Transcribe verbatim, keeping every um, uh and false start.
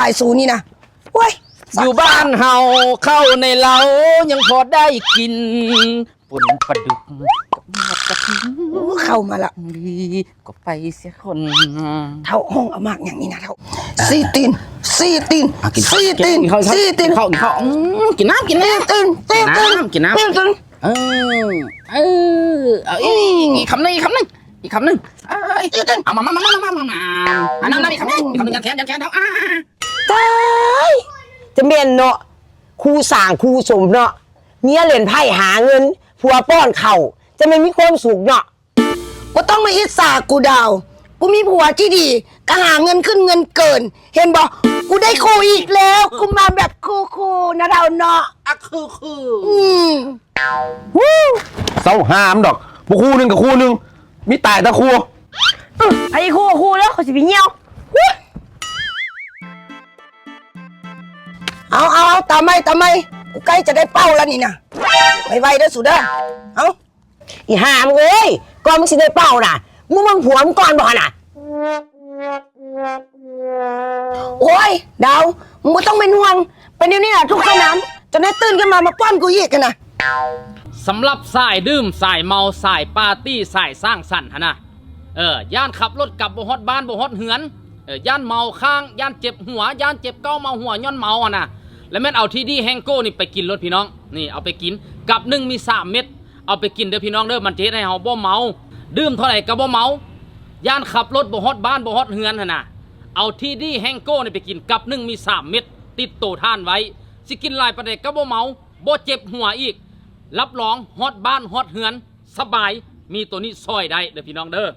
อ้สูนี่นะ โอ้ย อยู่บ้านเฮาเข้าในเล้ายังพอได้กิน ป่นปลาดุกกับหมวดกระทิง โอ้ เข้ามาละ ดีก็ไปเสียคน เฒ่าฮ้องเอามากอย่างนี้นะเฒ่า สี่ตีน สี่ตีน อ่ะ กินข้าว สี่ตีน กินข้าว สี่ตีน กินข้าว กินข้าว อืม กินน้ำ กินน้ำ สี่ตีน สี่ตีน กินน้ำ กินน้ำ สี่ตีน เออ เออ เอาอีก อีก อีกคำหนึ่ง อีกคำหนึ่ง อีกคำหนึ่ง เอ้ย สี่ตีน เอามา มา มา มา มา มา มา อ่ะ นั่ง นั่ง อีกคำหนึ่ง อีกคำหนึ่ง ยันแขน ยันแขน เท้า อ่า ตาย จะแม่นเนาะ คู่สร้างคู่สมเนาะ เมียเล่นไพ่หาเงิน ผัวป้อนข้าว จะแม่นมีความสุขเนาะ บ่ต้องมาอิจฉากูดาว กูมีผัวที่ดี ก็หาเงินขึ้นเงินเกิน เห็นบ่ กูได้คู่อีกแล้ว กูมาแบบคู่ๆ นะดาวเนาะ อ่ะ คู่ๆ อืม เซาหามดอก บ่คู่หนึ่งกับคู่หนึ่ง มีตายแต่คู่ ไผคู่กับคู่แล้วเขาสิไปเหี่ยว เอาเอาเอา ตามไม่ ตามไม่ กูใกล้จะได้เป้าแล้วนี่นะ ไวๆ เด้อสูเด้อ เอา อีหามเอ้ย ก่อนมึงสิได้เป้าน่ะ มึงเบิ่งผัวมึงก่อนบ่หั่นน่ะ โอ้ย ดาว มึงบ่ต้องเป็นห่วง เป็นแนวนี้ล่ะทุกสนาม จนได้ตื่นขึ้นมา มาป้อนกูอีกหั้นนะ สำหรับสายดื่ม สายเมา สายปาร์ตี้ สายสังสรรค์หั้นนะ เออ ย้านขับรถกลับบ่ฮอดบ้านบ่ฮอดเฮือน เออ ย้านเมาค้าง ย้านเจ็บหัว ย้านเจ็บเก้าเมาหัวย้อนเมาหั้นนะ แล้วแม่นเอาทีดีแฮงโก้นี่ไปกินโลดพี่น้อง นี่เอาไปกิน กับหนึ่งมีสามเม็ด เอาไปกินเด้อพี่น้องเด้อ มันจะเฮ็ดให้เฮาบ่เมา ดื่มเท่าใดก็บ่เมา ย้านขับรถบ่ฮอดบ้านบ่ฮอดเฮือนหั้นนะ เอาทีดีแฮงโก้นี่ไปกิน กับหนึ่งมีสามเม็ด ติดโตท่านไว้ สิกินหลายปานใดก็บ่เมา บ่เจ็บหัวอีก รับรองฮอดบ้านฮอดเฮือน สบาย มีตัวนี้ซ่อยได้เด้อพี่น้องเด้อ